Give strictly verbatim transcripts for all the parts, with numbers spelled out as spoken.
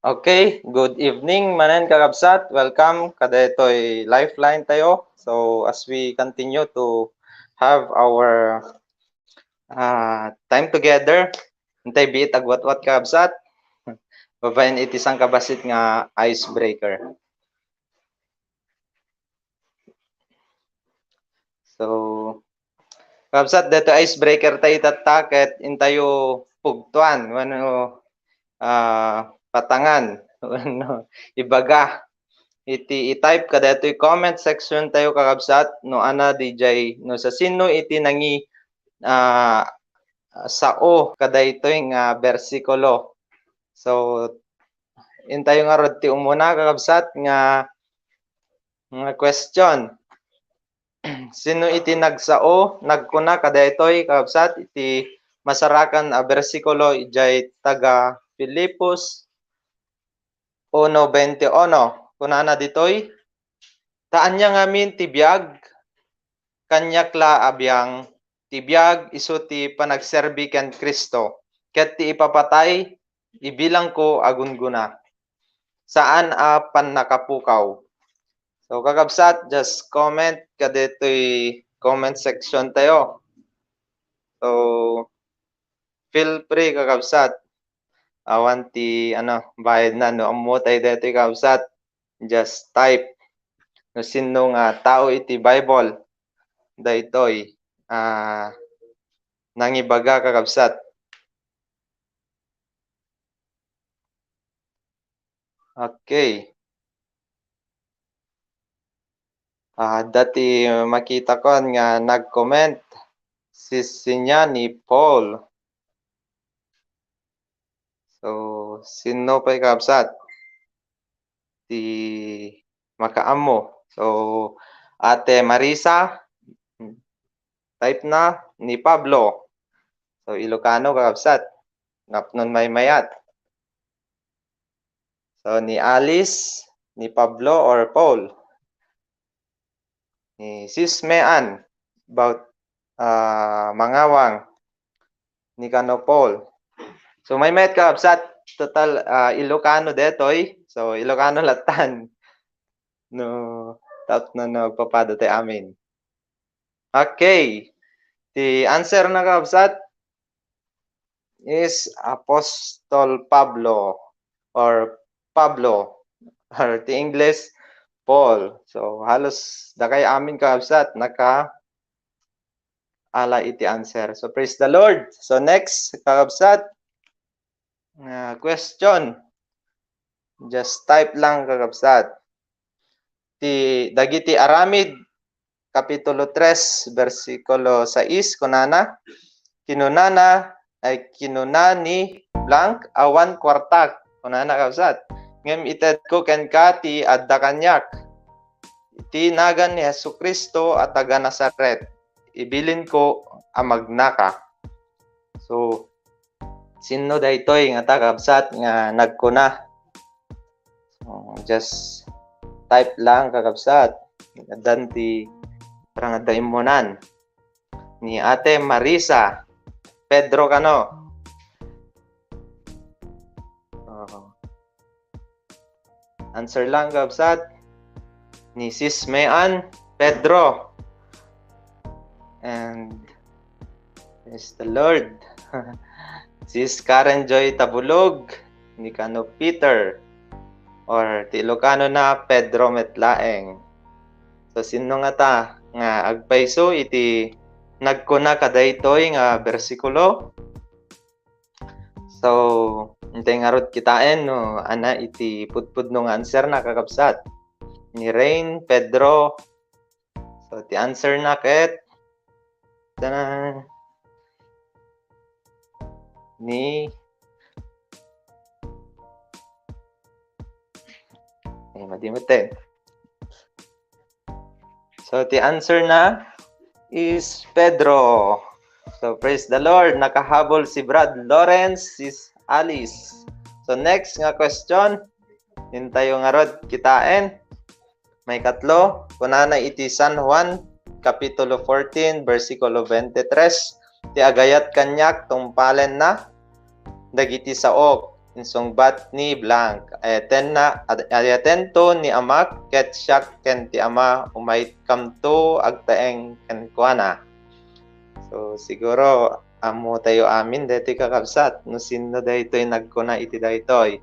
Okay, good evening manen, kakabsat. Welcome kadaytoy Lifeline tayo. So as we continue to have our uh, time together, intay biit agwatwat, kakabsat. Babaen iti sangkabassit nga icebreaker. So, kakabsat, daytoy icebreaker tayo tatta ket intayo pugtuan wenno, ah, patangan wenno ibaga iti i-type kadaytoy comment section tayo, kakabsat, no ania diay, no sa sino iti nangi-, ah, sao kadaytoy nga bersikulo. So, intayo ngarud ti umuna, kakabsat, nga, nga question. Sino iti nagsao, nagkuna kadaytoy, kakabsat, iti masarakan a bersikulo idiay taga Filipos uno veintiuno? Kunana ditoy, "Ta ania ngamin ti biag, kaniak la a biang, ti biag isu ti panagserbi ken Cristo, ket ti ipapatay, ibilangko a gunggona, saan a pannakapukaw." So, kakabsat, just comment kadaytoy comment section tayo. So, feel free, kakabsat. Awan ti, ano, bayad na, no? Ammo tayo daytoy, kakabsat. Just type no sinno nga tao iti Bible daytoy, ah, nangibaga, kakabsat. Okay. Ah, dati makita ko nga nag-comment si, sinya ni Paul. So, sino pay, kakabsat, ti makaammo? So, Ate Marisa, type na ni Pablo. So, Ilocano, kakabsat. Napnon maymayat. So, ni Alice, ni Pablo, or Paul? Ni Sis Mean, about, ah, mangawang, ni kano Paul. So, maymayat, kakabsat, total, ah, Ilocano detoy. So, Ilocano lattan. No, tapno no, agpapada ti amin. Okay. Ti answer na, kakabsat, is Apostol Pablo or Pablo or ti English, Paul. So, halos dakay amin, kakabsat, naka ala iti answer. So, praise the Lord. So, next, kakabsat, ah, question. Just type lang, kakabsat. Ti, dagiti aramid, Kapitulo tres, bersikulo sais, kunana, kinunana, ay, kinuna ni blank, "Awan kuartak," kunana, kakabsat. "Ngem itedko kenka ti adda kaniak. Iti nagan ni Jesu-Cristo a taga Nazaret, ibilinko a magnaka." So, sinno daytoy nga ta, kakabsat, nga nagkuna? So, just type lang, kakabsat. Addan ti parang adda immunan. Ni Ate Marisa, Pedro kano? Oo. Answer lang, kabsat. Ni Sis Mean, Pedro. And praise the Lord. Sis Karen Joy Tabulog, ni kano Peter. Or ti Ilocano na, Pedro met laeng. So, sinno ngata nga agpayso iti nagkuna kadaytoy nga bersikulo? So, intay ngarud kitaen no ania iti pudpudno nga answer na, kakabsat. Ni Rain, Pedro. So, ti answer na ket, tanan, ni, ay, madi met. So, ti answer na is Pedro. So, praise the Lord. Nakahabol si Brad Lawrence, Sis Alice. So, next nga question, intayo ngarud kitaen. Maikatlo, kunana iti San Juan, Kapitulo fourteen, bersikulo twenty-three, "Ti agayat kaniak, tungpalenna dagiti saok." Insungbat ni blank, "Ayatenna, ad-, ayatento ni amak, ket siak ken ti Ama umaykamto agtaeng kenkuana." So, siguro, ammo tayo amin daytoy, kakabsat, no sinno daytoy nagkuna iti daytoy.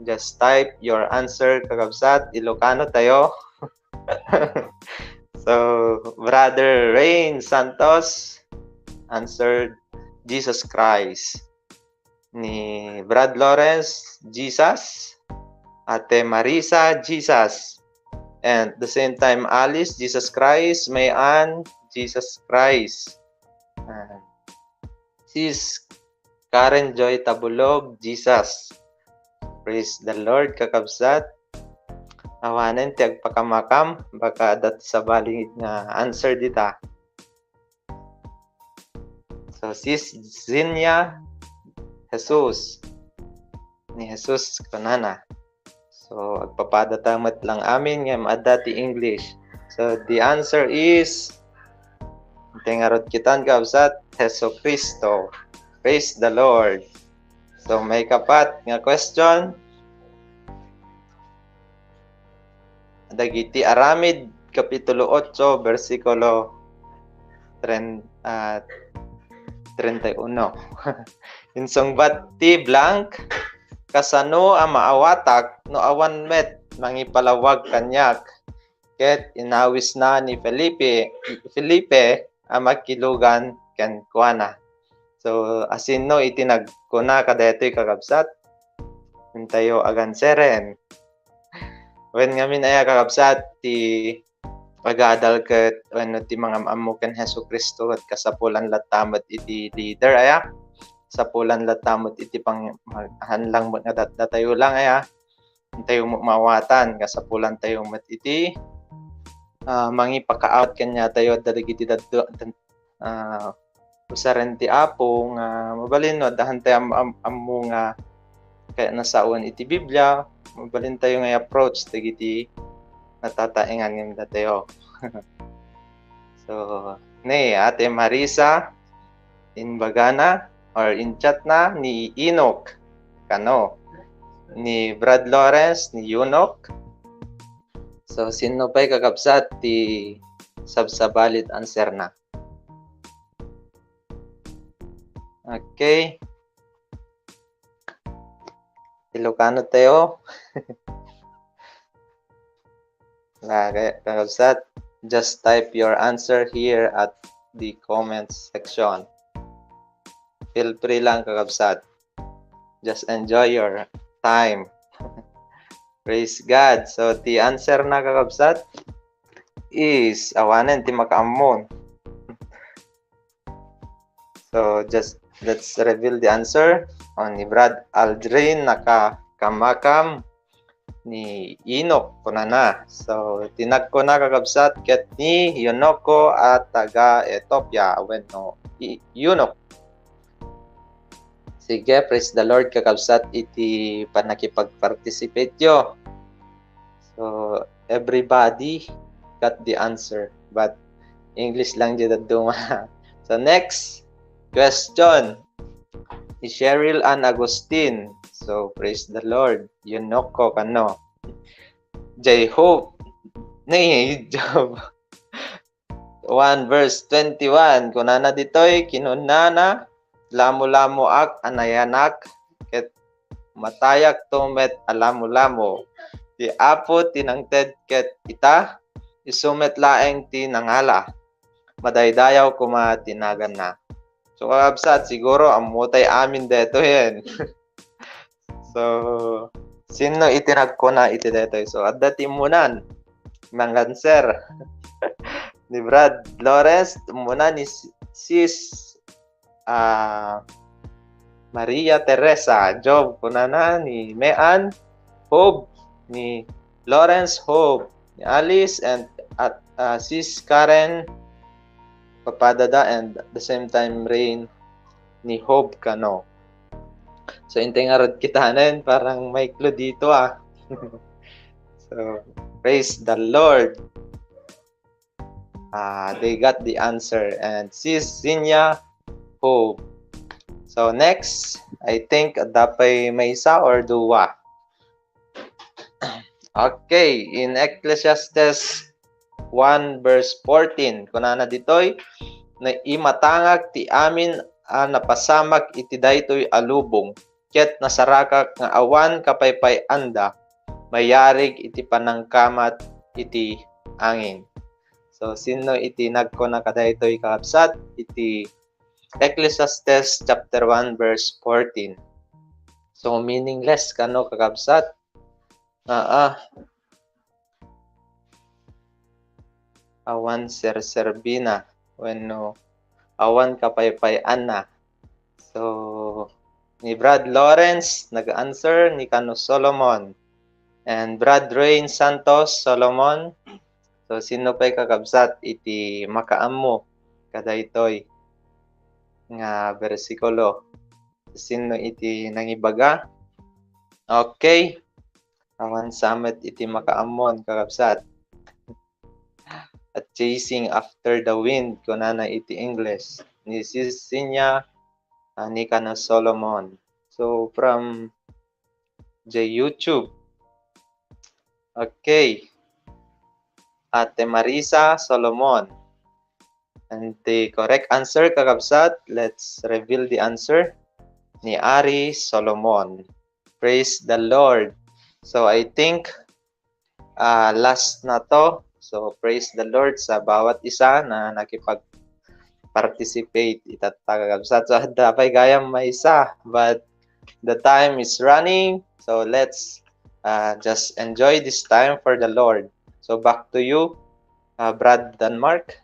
Just type your answer, kakabsat. Ilocano tayo. So, Brother Rain Santos answered, "Jesus Christ." Ni Brad Lawrence, "Jesus." Ate Marisa, "Jesus." And the same time, Alice, "Jesus Christ." May Ann, "Jesus Christ." And Sis Karen Joy Tabulog, "Jesus." Praise the Lord, kakabsat. Awanen ti agpakamakam, baka adda ti sabali nga answer dita. So, Sis Zinia, "Jesus." Ni Jesus, kunana. So, agpapadata met lang amin ngem adda ti English. So, the answer is, intay ngarud kitan, kabsat, Jesucristo. Praise the Lord. So, maikapat nga question. Dagiti Aramid, Kapitulo otso, bersikulo tren-, ah, treinta y uno. Insungbat ti blank, "Kasano a maawatak no awan met mangipalawag kaniak?" Ket inawisna ni Felipe, Felipe a makilugan kenkuana. So, asino iti nagkuna kadaytoy, kakabsat? Intayo aganseren. Wen ngamin aya, kakabsat, ti agadal ket wenno ti mangam-ammo ken Jesu-Cristo ket kasapulan latta met iti leader aya. Kasapulan latta met iti pang-, haan lang met nga dat-, datayo lang aya. Intayo met maawatan, kasapulan tayo met iti, ah, mangipakaawat kaniatayo adda dagiti daddo-, ah, usaren ti Apo nga mabalin no adda hantay am-, am-, ammo nga kaya nasawen iti Biblia, mabalin tayo nga i-approach dagiti natataengan nga datayo. So, ni Ate Marisa, imbagana or in-chat na ni Enoch kano, ni Brad Lawrence, ni Yunok. So, sino pa'y, kakabsat, ti sabsabalit answer na? Okay. Ilocano tayo. Na, kaya, kakabsat, just type your answer here at the comment section. Feel free lang, kakabsat. Just enjoy your time. Praise God. So, ti answer na, kakabsat, is awanen ti makaammon. So, just, let's reveal the answer. O, ni Brad Aldrin, naka-, kamakam ni Enoch, kunana. So, ti nagkuna, kakabsat, ket ni Yunoko a taga Ethiopia, wenno i-, Yunok. Sige, praise the Lord, kakabsat, iti pannakipag-participate yo. So, everybody got the answer, but English lang di dadduma. So, next question. Ni Cheryl Ann Agustin. So, praise the Lord. Yunoko kano. J Hope. Ni Job one verse twenty-one. Kunana ditoy, kinunana, "Lamulamoak a nayanak, ket matayakto met a lamulamo. Ti Apo ti nangted ket ita, isu met laeng ti nangala. Madaydayaw koma ti naganna." So, kakabsat, siguro, ammotay amin detoyen. So, sino iti nagkuna iti detoy? So, adda ti immunan. Nang-answer. Ni Brad Lawrence, immuna ni s-, sis, ah, Maria Teresa. Job, kunana ni Mean, Hob, ni Lawrence Hob, ni Alice, and at, ah, sis Karen Papadada, and at the same time, Rain ni Hob kano. So, intay ngarud kitanen, parang may clue dito, ah. So, praise the Lord. Ah, they got the answer. And sis Zinia Hope. So, next, I think, adda pay maysa or dua. Okay, in Ecclesiastes one verse fourteen, kunana ditoy, "Naimatangak ti amin a napasamak iti daytoy a lubong, ket nasarakak nga awan kapaypay-anda, mayarig iti panangkamat iti angin." So, sinno iti nagkuna kadaytoy, kakabsat? Iti Ecclesiastes chapter one verse fourteen. So, meaningless kano, kakabsat? Aa. Awan serserbina wenno awan kapaypay-anna. So, ni Brad Lawrence nag-answer, ni kano Solomon. And Brad Rain Santos, Solomon. So, sino pay, kakabsat, iti makaammo kadaytoy nga bersikulo? Sino iti nangibaga? Okay. Awan sa met iti makaammon, kakabsat. At Chasing After the Wind, kunana iti Ingles. Ni Sis Sinya, ah, ni kano Solomon. So, from the YouTube. Okay. Ate Marisa Solomon. And the correct answer, kakabsat, let's reveal the answer. Ni Ari Solomon. Praise the Lord. So, I think, ah, last na to. So, praise the Lord sa bawat isa na nakipag-participate itatta, kakabsat. So, adda pay gayam maysa, but the time is running. So, let's, ah, just enjoy this time for the Lord. So, back to you, ah, Brad Denmark.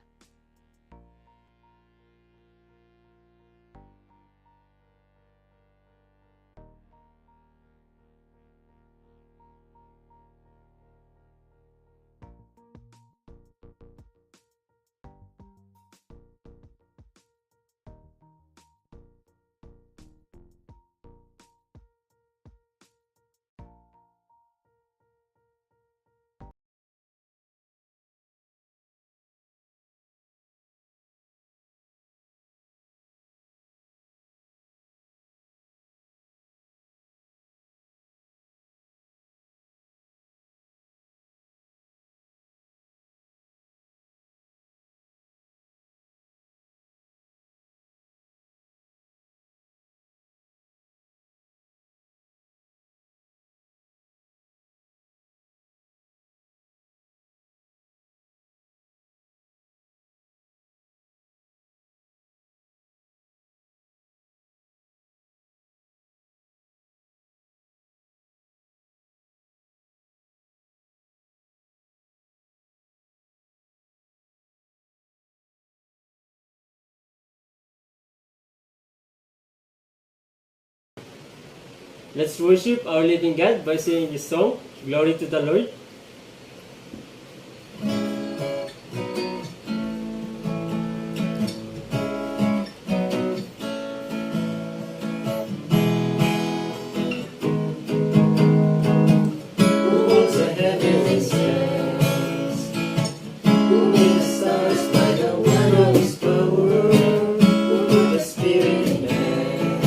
Let's worship our living God by singing this song, Glory to the Lord. Who owns the heaven and stars? Who made the stars by the word of his power? Who put the spirit in man?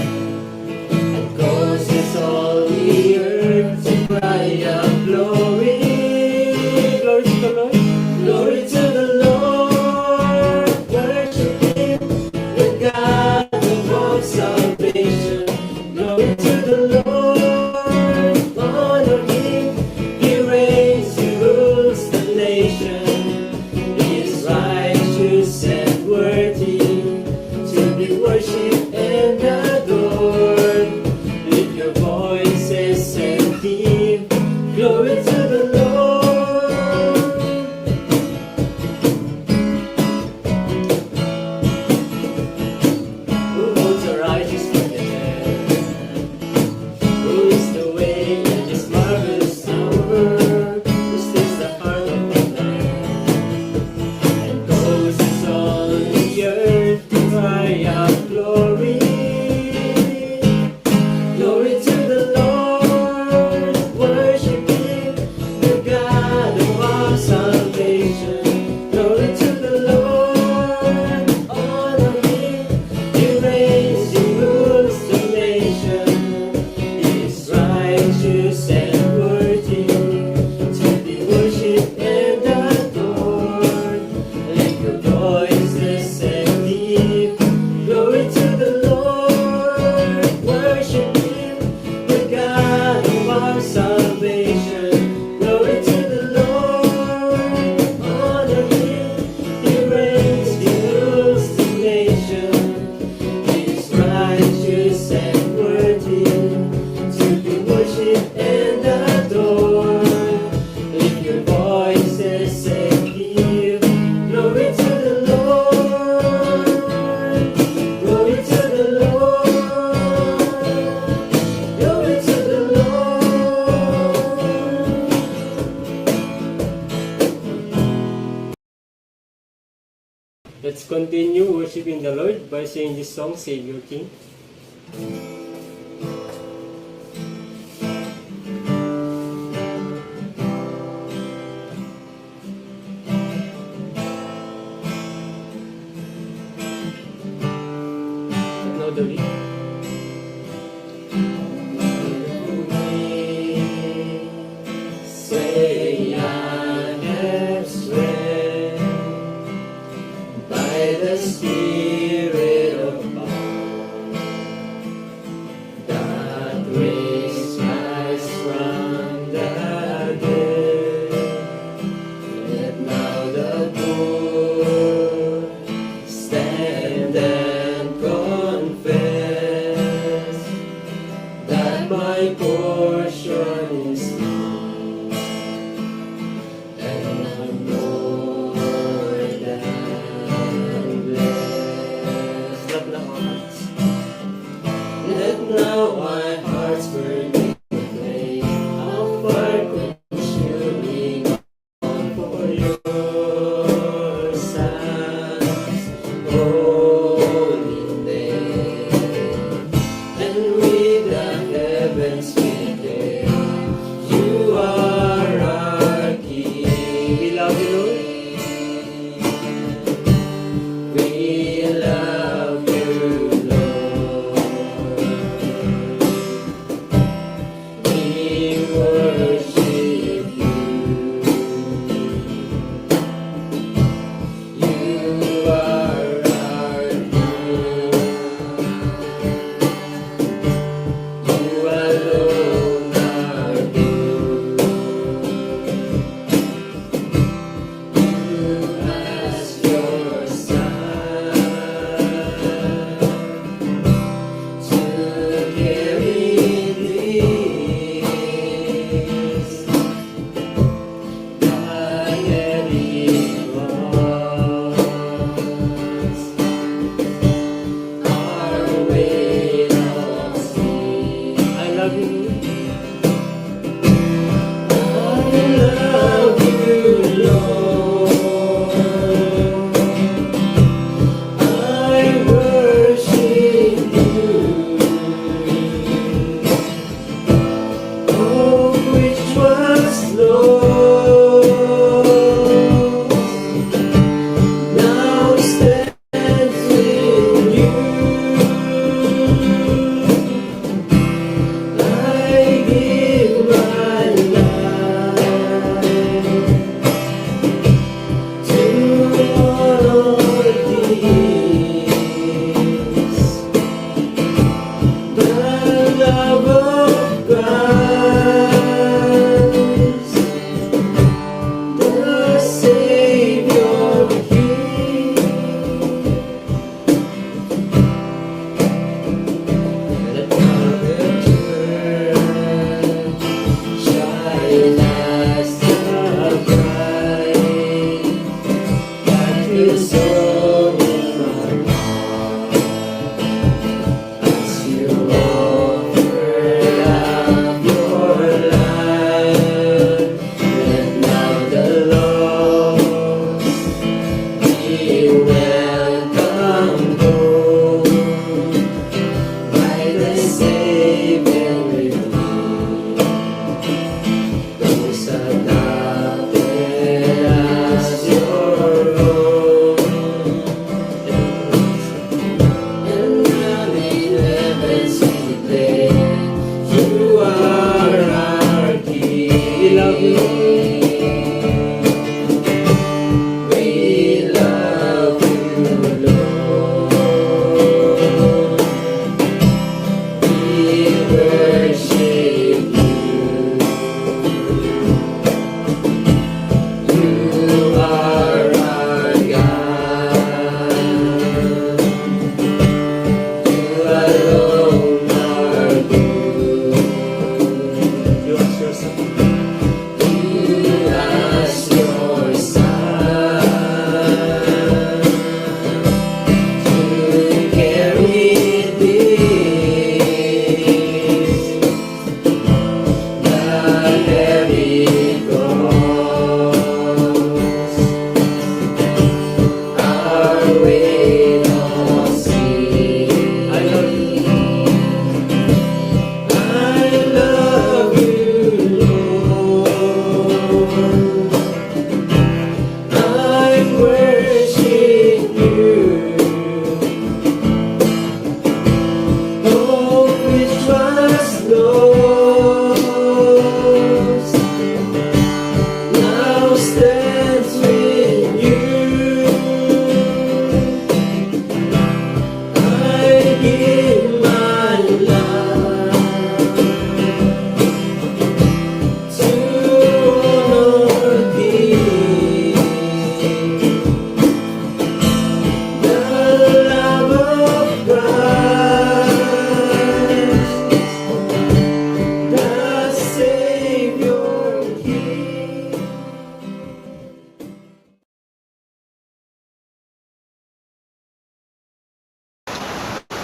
And causes all the earth to cry out, "Glory." Continue worshiping the Lord by singing this song, Savior King. Now the lead. Say I have strength by the Spirit of God that raised Christ from the dead. Let now the poor stand and confess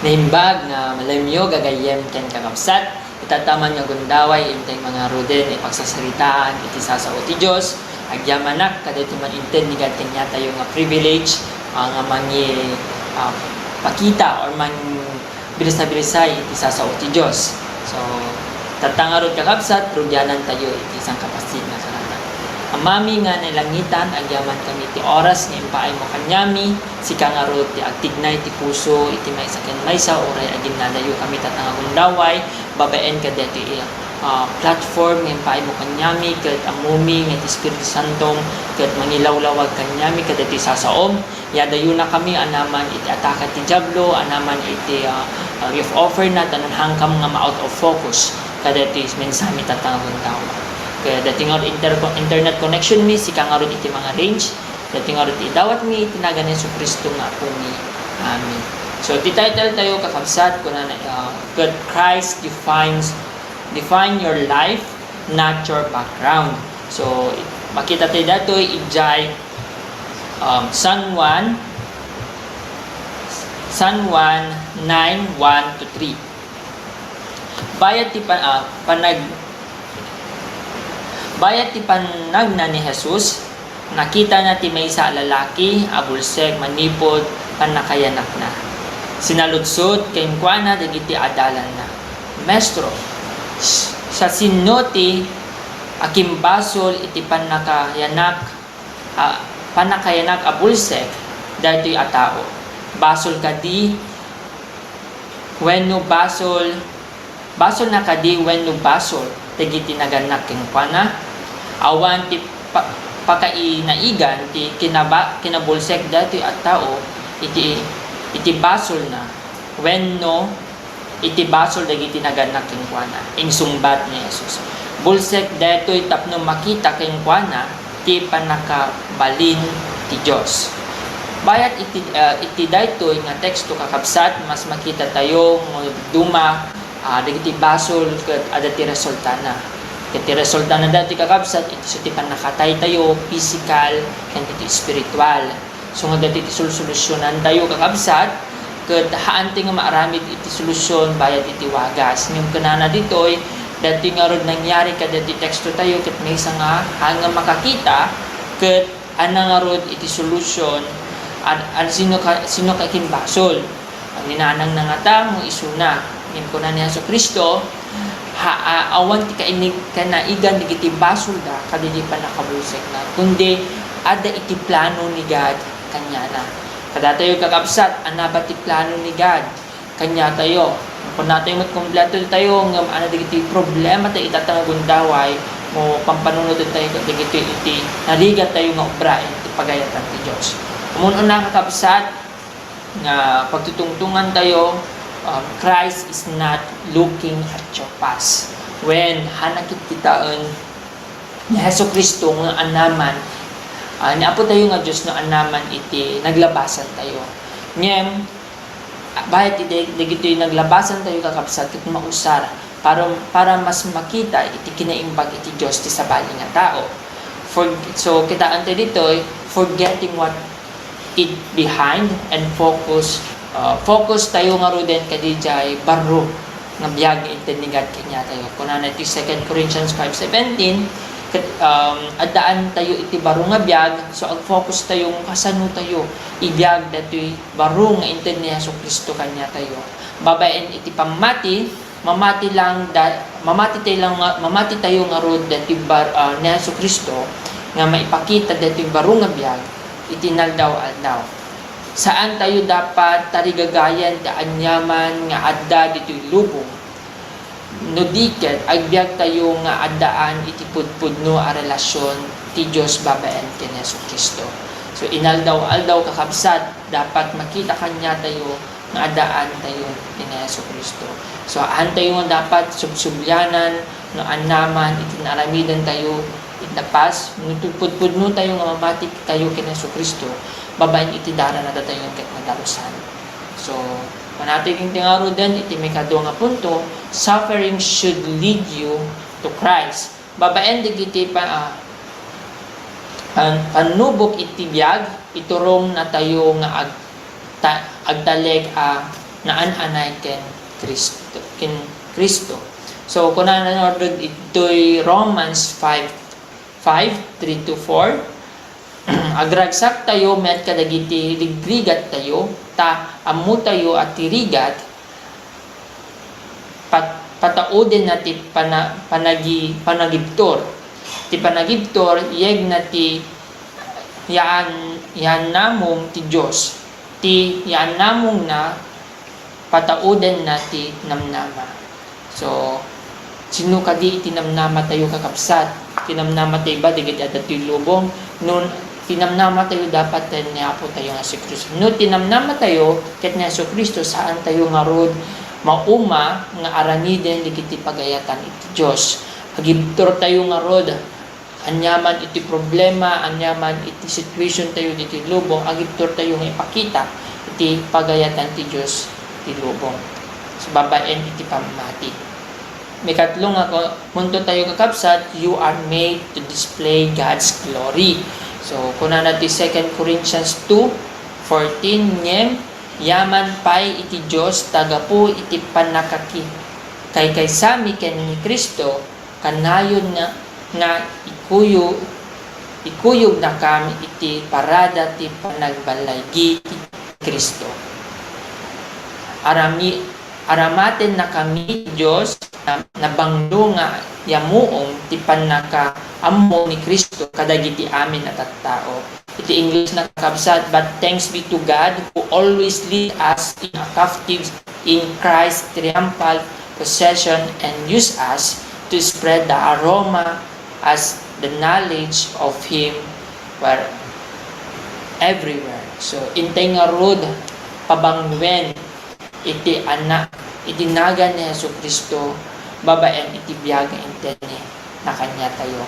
Naimbag nga malemyo, gagayyem ken kakabsat, itatta man nga gundaway intay mangaruden ipagsasaritaan iti sasao ti Dios, agyamanak kadagiti man inted ni God kaniatayo nga privilege, ah, nga mangi-, ah, pakita or man bilis na bilisay iti sasao ti Dios. So, tatta ngarud kakabsat, rugianan tayo iti sangkapastit nga kararag. Amami nga nailangitan, agyaman kami ti oras nga impaaymo kaniami, sika ngarud ti agtignay ti puso iti maysa ken maysa, uray aginnadayo kami tatta nga gundaway, babaen kadaytoy, ah, platform nga impaaymo kaniami, ket ammumi nga ti Espiritu Santom ket mangilawlawag kaniami kadaytoy sasaom. Yadayona kami anaman iti atake ti Diablo, anaman iti, ah, ah, gift offer na, ta nangngegkam nga ma-out of focus kadaytoy mensahe tatta nga gundaway. Ket daytoy ngarud inter-, internet connection mi, sika ngarud iti mangarrange, daytoy ngarud ti idawatmi iti nagan ni Jesu-Cristo nga Apomi. Amen. So, ti title tayo, kakabsat, kunana, ah, ket Christ defines, define your life, not your background. So, makita tayo daytoy idiay um, San Juan, San Juan nine, one to three. Bayat ti pan-, ah, panag-, bayat ti panagna ni Jesus, nakitana ti maysa a lalaki a bulsek manipud pannakayanakna. Sinaludsod kenkuana dagiti adalanna, "Maestro, s-, siasino ti akimbasol iti pannakayanak a, pannakayanak a bulsek daytoy a tao? Basol kadi wenno basol, basolna kadi wenno basol dagiti nagannak kenkuana?" Awan ti pa-, pakainaigan ti kinaba-, kinabulsek daytoy a tao iti, iti basolna wenno iti basol dagiti nagannak kenkuana. Insungbat ni Jesus, "Bulsek daytoy tapno makita kenkuana ti pannakabalin ti Dios." Bayat iti, ah, iti daytoy nga teksto, kakabsat, mas makita tayo nga duma, ah, dagiti basol ket adda ti resultana. Ket ti resultana daytoy, kakabsat, iti isu ti pannakatay tayo, pisikal ken iti espiritual. So, nga daytoy ti sulsolusyonantayo, kakabsat, ket haantayo nga maaramid iti solusyon bayat iti wagas. Ngem kunana ditoy, daytoy ngarud nangyari kadaytoy teksto tayo, ket maysa nga, haan nga makakita, ket ania ngarud iti solusyon, an-, an-, sino ka, sino ka kimbasol? Ni nanangna ngata, no isuna. Ngem kuna ni Jesu-Cristo, ha-, a-, awan ti kainig-, kanaigan dagiti basolda kadagiti pannakabulsekna, kundi adda iti plano ni God kaniana. Kadatayo, kakabsat, ania ba ti plano ni God kaniatayo? Kunatayo met, kompleto tayo, ngem ania dagiti problema tayo itatta nga gundaway, no pampanunot tayo dagiti iti narigat tayo nga obraen ti pagayatan ti Dios. Umuna, kakabsat, nga pagtutungtungan tayo, um, Christ is not looking at your past. Wen, haan a kitkitaen ni Jesu-Cristo nga anaman, ah, ni Apo tayo nga Dios no anaman iti naglabasan tayo. Ngem, bayat iti dagitoy naglabasan tayo, kakabsat, ket mausar para, para mas makita iti kinaimbag iti Dios ti sabali nga tao. For, so, kitaen tayo ditoy, forgetting what it behind and focus, uh, focus tayo ngaruden kadiay barro nga biag nga inted ni God kaniatayo. Kunana iti Second Corinthians five seventeen, ket, um, addaan tayo iti barro nga biag, so ag-focus tayo nga kasano tayo ibiag datoy barro nga inted ni Jesu-Cristo kaniatayo. Babaen iti pammati, mamati lang da-, mamati tayo lang nga, mamati tayo ngarud daytoy bar-, ah, ni Jesu-Cristo nga maipakita daytoy barro nga biag iti inaldaw-aldaw. Saan tayo dapat tarigagayan ti aniaman nga adda ditoy lubong. No di ket, agbiag tayo nga addaan iti pudpudno a relasyon ti Dios babaen ken Jesu-Cristo. So, inaldaw-aldaw, kakabsat, dapat makita kaniatayo nga addaan tayo ken Jesu-Cristo. So, haan tayo nga dapat subsublianan no anaman iti naaramiden tayo in the past, no pudpudno tayo nga mamati tayo ken Jesu-Cristo, babaen iti daranada tayo ket nadalusan. So, manatili ti ngaruden iti maikadua nga punto, suffering should lead you to Christ. Babaen dagiti pa-, ah, pan-, pannubok iti biag, iturongna tayo nga ag-, ta-, agtalek a naan-anay ken Cristo, ken Cristo. So, kunana ngarud itoy Romans five, five, three to four, "Agragsaktayo met kadagiti rigrigattayo, ta ammotayo a ti rigat, pat-, pataudenna ti pana-, panagi-, panagibtur. Ti panagibtur, yegna ti yaan-, yaannamong ti Dios. Ti yaannamongna, pataudenna ti namnama." So, sino kadi iti namnamatayo, kakabsat? Ti namnamatayo ba dagiti adda ti lubong? No ti namnamatayo, dapat ken ni Apotayo nga Jesu-Cristo. No ti namnamatayo ket ni Jesu-Cristo, saantayo ngarud mauma nga aramiden dagiti pagayatan iti Dios. Agibturtayo ngarud, aniaman iti problema, aniaman iti situation tayo ditoy lubong, agibturtayo nga ipakita iti pagayatan ti Dios ti lubong. So, babaen iti pammati. Mikatlo nga ko-, punto tayo, kakabsat, you are made to display God's glory. So, kunana ti Second Corinthians two fourteen, ngem yaman pay iti Dios ta gapu iti pannakaki-, kaykaysami ken ni Cristo, kanayon nga, nga ikuyo-, ikuyognakam iti parada ti panagballaygi ti Cristo. Arami-, aramatennakami ti Dios na nabanglo nga yamuom ti pannakaammo ni Cristo kadagiti amin a tattao. Iti English, kakabsat, "But thanks be to God who always lead us in a captive in Christ's triumphal procession and use us to spread the aroma as the knowledge of Him were everywhere." So, intay ngarud pabangluen iti Anak, iti nagan ni Jesu-Cristo, babaen iti biag nga intedna kaniatayo.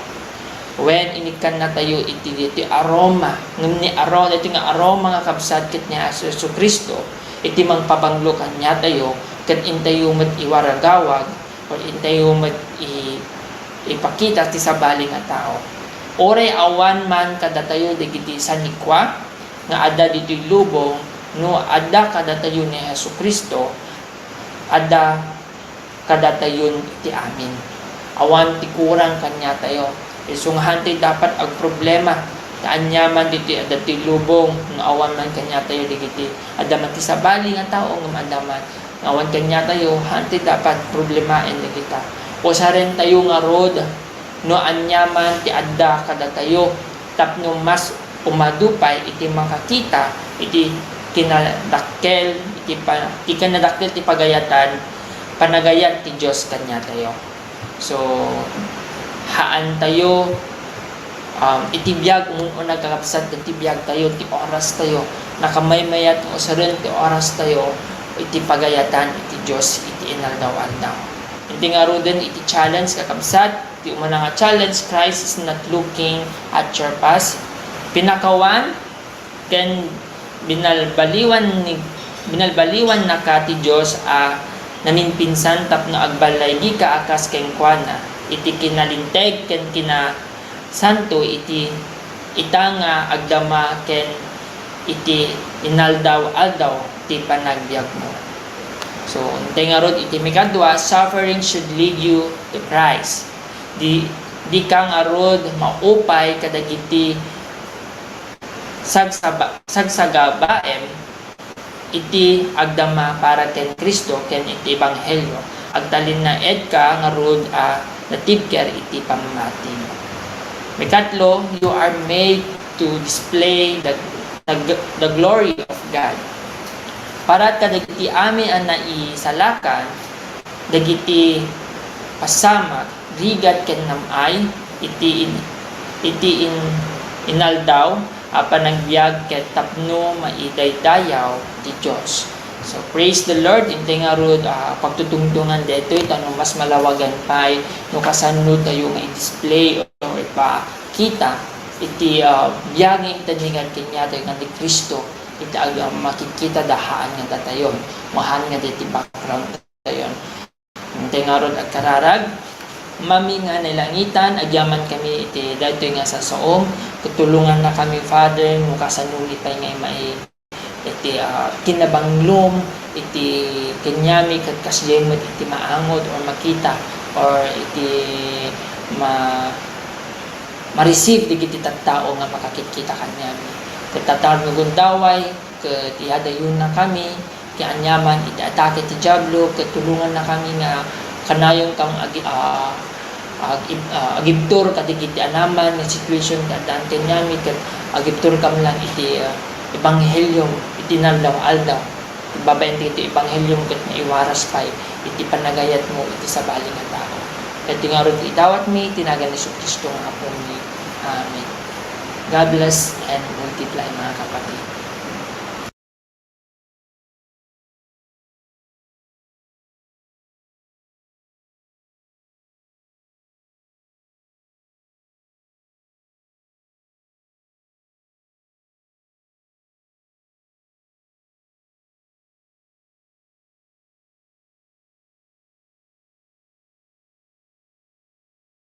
Wen inikkannatayo iti ditoy aroma, ngem ni aro-, ditoy nga aroma nga kabsat ket ni Jesu-Cristo, iti mangpabanglo kaniatayo, ket intayo met iwaragawag, or intayo met i-, ipakita ti sabali nga tao. Uray awan man kadatayo dagiti sanikua nga adda ditoy lubong, no adda kadatayo ni Jesu-Cristo, adda kadatayon iti amin. Awan ti kurang kaniatayo. Isu nga hantay dapat agproblema. Ta aniaman ditoy adda ti lubong, no awan man kaniatayo dagiti adda man ti sabali nga tao ngem adda man nga awan kaniatayo, hantay dapat problemaen dagita. Usarentayo ngarud no aniaman ti adda kadatayo tapno mas umadu pay iti makakita iti kinadakkel, iti pa-, ti kinadakkel ti pagayatan, panagayat ti Dios kaniatayo. So, haantayo, um, iti biag, umun-una, kakabsat, iti biagtayo, ti orastayo. Nakamaymayat nga usaren ti orastayo iti pagayatan iti Dios iti inaldaw-aldaw. Iti ngaruden iti challenge, kakabsat, ti umuna nga challenge, Christ is not looking at your past. Pinakawan ken binalbaliwan ni, binalbaliwannaka ti Dios a namimpinsan tapno agballaygika a kas kenkuana iti kinalinteg ken kinasanto iti ita nga agdama ken iti inaldaw-aldaw ti panagbiagmo. So, untay ngarud iti mikadua, suffering should lead you to Christ. Di, dika ngarud maupay kadagiti sagsaba-, sagsagabaem iti agdama para ken Cristo ken iti ebanghelio. Agtalinaedka ngarud a natibker iti pammati. Mikatlo, you are made to display the, the, the glory of God. Para kadagiti amin a naisalakan dagiti pasamak, rigat ken nam-ay iti in-, iti in-, inaldaw a panagbiag ket tapno maidaydayaw ti Dios. So, praise the Lord. Intay ngarud, ah, pagtutungtungan daytoy, ta no mas malawagan pay no kasano tayo nga i-display o ipakita iti, ah, biag nga intendingan kaniatayo nga ni Cristo iti ag-, makikita da haan nga datayon, mahan nga daytoy background tayon. Intay ngarud agkararag, Mami nga nailangitan, agyaman kami iti daytoy nga sasaom, ket tulongannakami, Father, no kasano pay nga imay iti, ah, kinabanglom, iti kenyami ket kasdiay met iti maangot or makita or iti ma-, ma-receive dagiti tattao nga makakitkita kaniami. Ket ta tarno gundaway, ket iyadayonnakami ti aniaman iti atake ti Diablo, ket tulongannakami nga kanayon kang agi-, ah, ag-, ah, agibtur kadagiti aniaman nga situation nga addaan kaniami, ket agibturkam lang iti, ah, ebanghelio iti naldaw-aldaw. Babaen dagiti ebanghelio ket maiwaras pay iti panagayatmo iti sabali nga tao. Ket ti ngarud idawatmi iti nagan ni Jesu-Cristo nga Apomi. Amen. God bless and multiply, mga kapatid.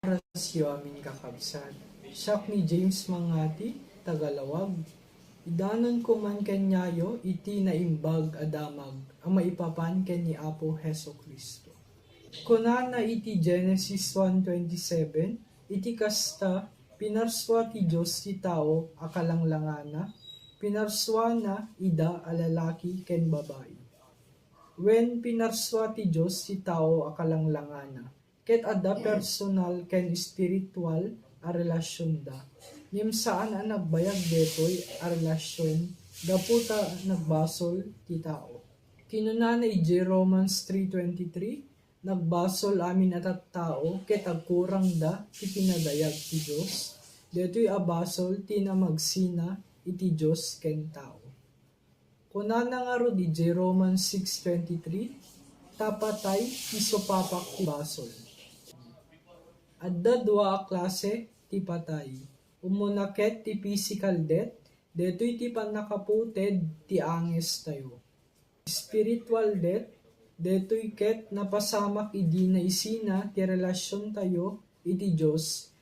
Orasyo, amin kakabsat. Siak ni James Mangati, taga Lawag. Idanonko man kaniayo iti naimbag a damag a maipapan ken ni Apo Jesu-Cristo. Kunana iti Genesis one twenty-seven, iti kasta, pinarsua ti Dios ti tao a kalanglangana, pinarsuana ida a lalaki ken babai. Wen, pinarsua ti Dios ti tao a kalanglangana, ket adda personal ken espiritual a relasionda. Ngem saan a nagbayag detoy a relasion gapu ta nagbasol ti tao. Kinunana idiay Romans three twenty-three, "Nagbasol amin a tattao ket agkurangda ti pinadayag ti Dios." Detoy a basol ti namagsina iti Dios ken tao. Kunana ngarud idiay Romans six twenty-three, "Ta patay ti supapak ti basol." Adda dua a klase ti patay. Umuna ket ti physical death, detoy ti pannakaputed ti angestayo. Spiritual death, detoy ket napasamak idi naisina ti relasiontayo iti Dios.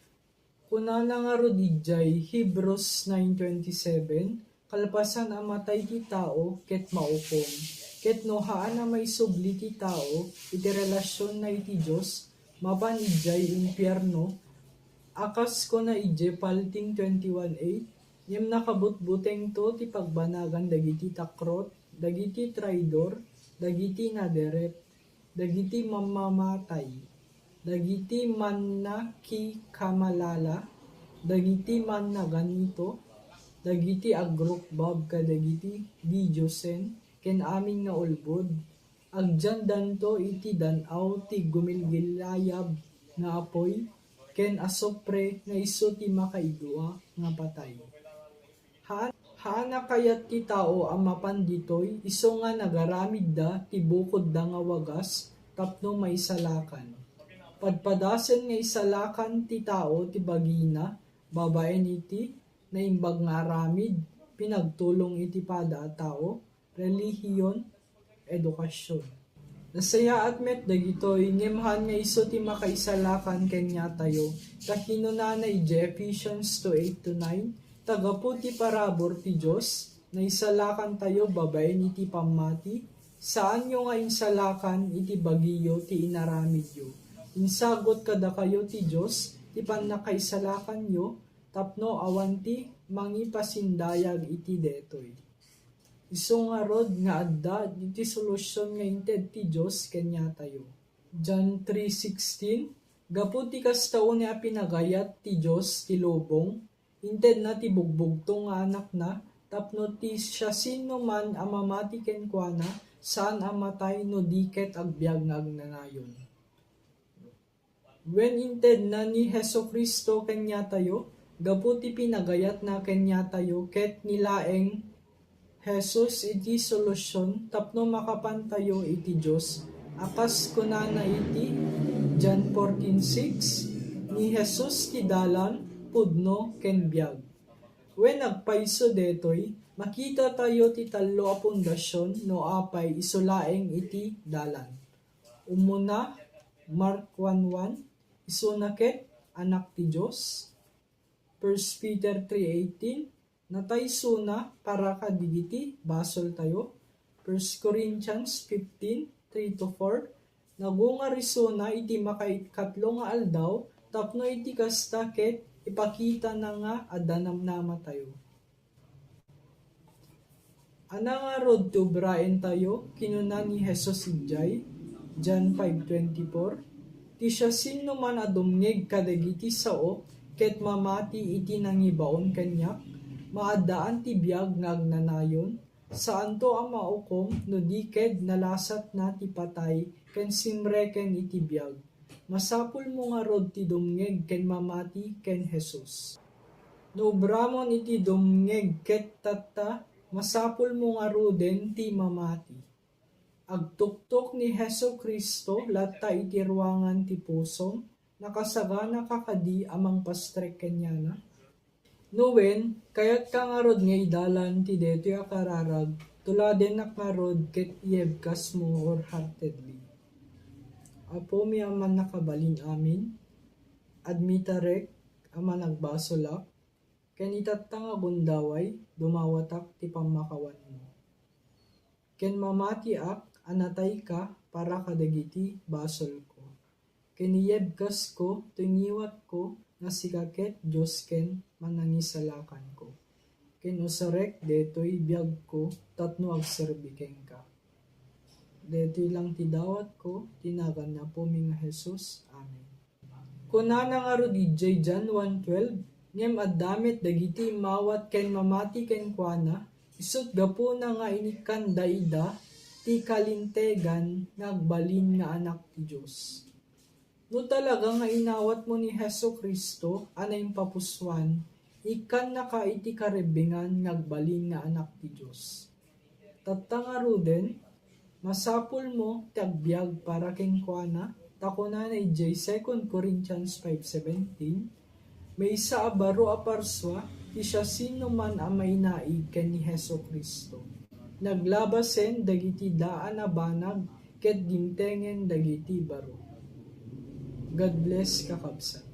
Kunana ngarud idiay Hebrews nine twenty-seven, "Kalpasan a matay ti tao ket maukom, ket no haan a maisubli ti tao iti relasionna iti Dios, mapan idiay impierno." A kas kuna idiay Palting twenty-one eight, "Ngem nakabutbutengto ti pagbanagan dagiti takrot, dagiti traidor, dagiti naderep, dagiti mammamatay, dagiti mannakikamalala, dagiti mannaganito, dagiti agrukbab kadagiti didiosen, ken amin nga ulbod, agyandanto iti dan-aw ti gumilgilayab nga apuy ken asupre nga isu ti makaidua nga patay." Haan, haan a kayat ti tao a mapan ditoy, isu nga nagaramidda ti bukodda nga wagas tapno maisalakan. Padpadasen nga isalakan ti tao ti bagina babaen iti naimbag nga aramid, pinagtulong iti pada a tao, relihiyon, edukasion. Nasayaat met dagitoy, ngem haan nga isu ti makaisalakan kaniatayo, ta kinunana idiay Ephesians two eight to nine, "Ta gapu ti parabur ti Dios, naisalakantayo babaen iti pammati, saanyo nga insalakan iti bagiyo ti inaramidyo. Insagut kadakayo ti Dios ti pannakaisalakanyo, tapno awan ti mangipasindayag iti detoy." Isu ngarud nga adda iti solusion nga inted ti Dios kaniatayo. John three sixteen, "Gapu ti kasta unay a pinagayat ti Dios ti lubong, intedna ti bugbugtong nga Anakna, tapno ti siasinoman a mamati kenkuana, saan a matay no di ket agbiag nga agnanayon." Wen intedna ni Jesu-Cristo kaniatayo, gapu ti pinagayatna kaniatayo ket ni laeng Jesus iti solusion tapno makapantayo iti Dios. A kas kunana iti John fourteen six, "Ni Jesus ti dalan, pudno, ken biag." Wen agpayso detoy, makitatayo ti tallo a pundasion no apay isu laeng iti dalan. Umuna, Mark one one, isuna ket Anak ti Dios. First Peter three eighteen, natay isuna para kadagiti basoltayo. First Corinthians fifteen, three to four, nagungarisona iti makaitkatlo nga aldaw tapno iti kasta ket ipakitana nga adda namnamatayo. Ania ngarud ti obraentayo? Kinuna ni Jesus idiay, John five twenty-four, "Ti siasinoman a dumngeg kadagiti sao ket mamati iti nangibaon kaniak, maaddaan ti biag nga agnanayon, saanto a maukom no di ket nalasatna ti patay ken simreken iti biag." Masapulmo ngarud ti dumngeg ken mamati ken Jesus. No obramon iti dumngeg ket tatta, masapulmo ngaruden ti mamati. Agtuktok ni Jesu-Cristo latta iti ruangan ti pusom, nakasaganaka kadi a mangpastrek kaniana? No wen, kayatka ngarud nga idalan ti daytoy a kararag, tuladennak ngarud ket iyebkasmo wholeheartedly. Apomi a mannakabalin amin, admitarek a managbasolak, ken itatta nga gundaway, dumawatak ti pammakawanmo. Ken mamatiak a natayka para kadagiti basolko. Ken iyebkasko toy ngiwatko nga sika ket Dios ken Manangisalakanko. Ken usarek daytoy biagko tapno agserbi kenka. Daytoy lang ti dawatko, ti nagan ni Apomi nga Jesus. Amen. Kunana ngarud idiay John one twelve, "Ngem adda met dagiti immawat ken mamati kenkuana, isut' gapuna nga inikkanda ida ti kalintegan nga agbalin nga anak ti Dios." No talaga nga inawatmo ni Jesu-Cristo a naimpapusoan, ikkannaka iti karebbengan nga agbalin nga anak ti Dios. Tatta ngaruden, masapulmo ti agbiag para kenkuana, ta kunana idiay Second Corinthians five seventeen, "Maysa a baro a parsua ti siasinoman a mainaig ken ni Jesu-Cristo. Naglabasen dagiti daan a banag ket dimtengen dagiti baro." God bless, kakabsat.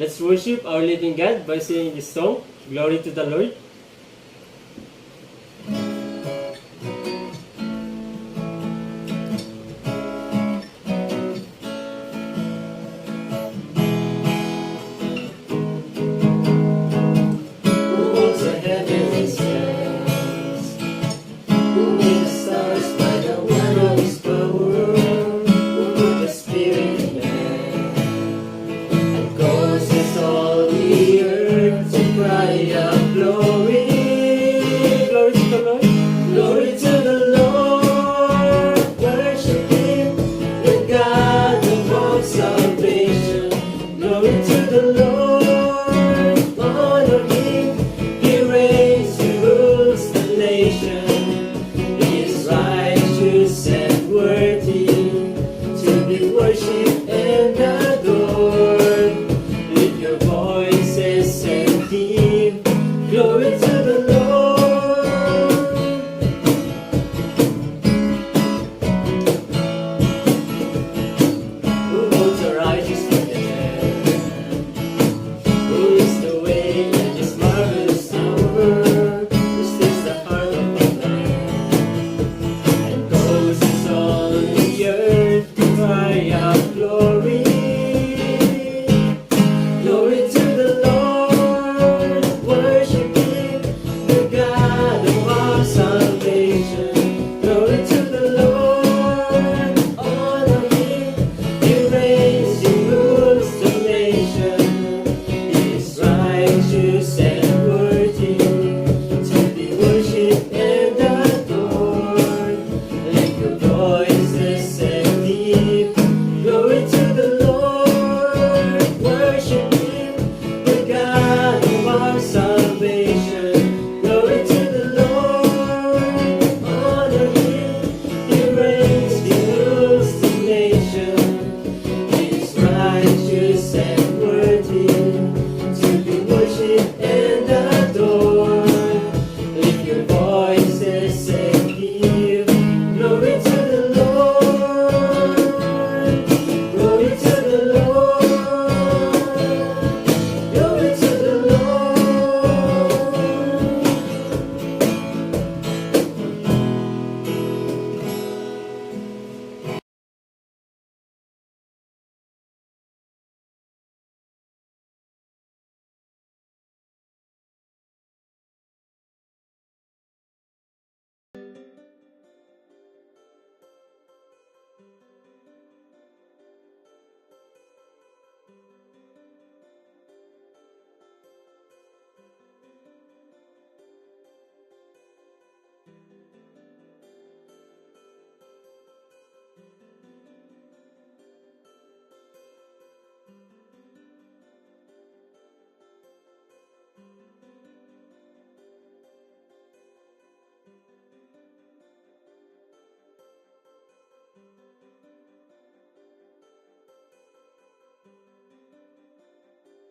Let's worship our living God by singing this song, Glory to the Lord. Who holds the heavenly stars, who made the stars by the word of his power, who put the spirit in man, and causes all the earth to cry out, "Glory, glory to the Lord." Glory to the Lord, worship him, the God of all salvation. Glory to the Lord, honor him, he reigns, he rules the nation. He is righteous and worthy to be worshipped and adored. Lift your voices and give glory to the Lord. Who holds the righteous in the hand? Who leads the way in this marvelous hour? Who stills the heart of the man and causes all the earth to cry out, "Glory." Glory to the Lord, worship him, the God of our salvation. Glory to the Lord, honor him, he reigns, he rules the nation. He is righteous and worthy to be worshipped and adored. Lift your voices and give glory to the Lord. Worship him, the God of our salvation. Glory to the Lord. Honor him. He reigns, he rules the nation. He is righteous and worthy to be worshipped and adored. Lift your voices and give glory to the Lord. Glory to the Lord. Glory to the Lord.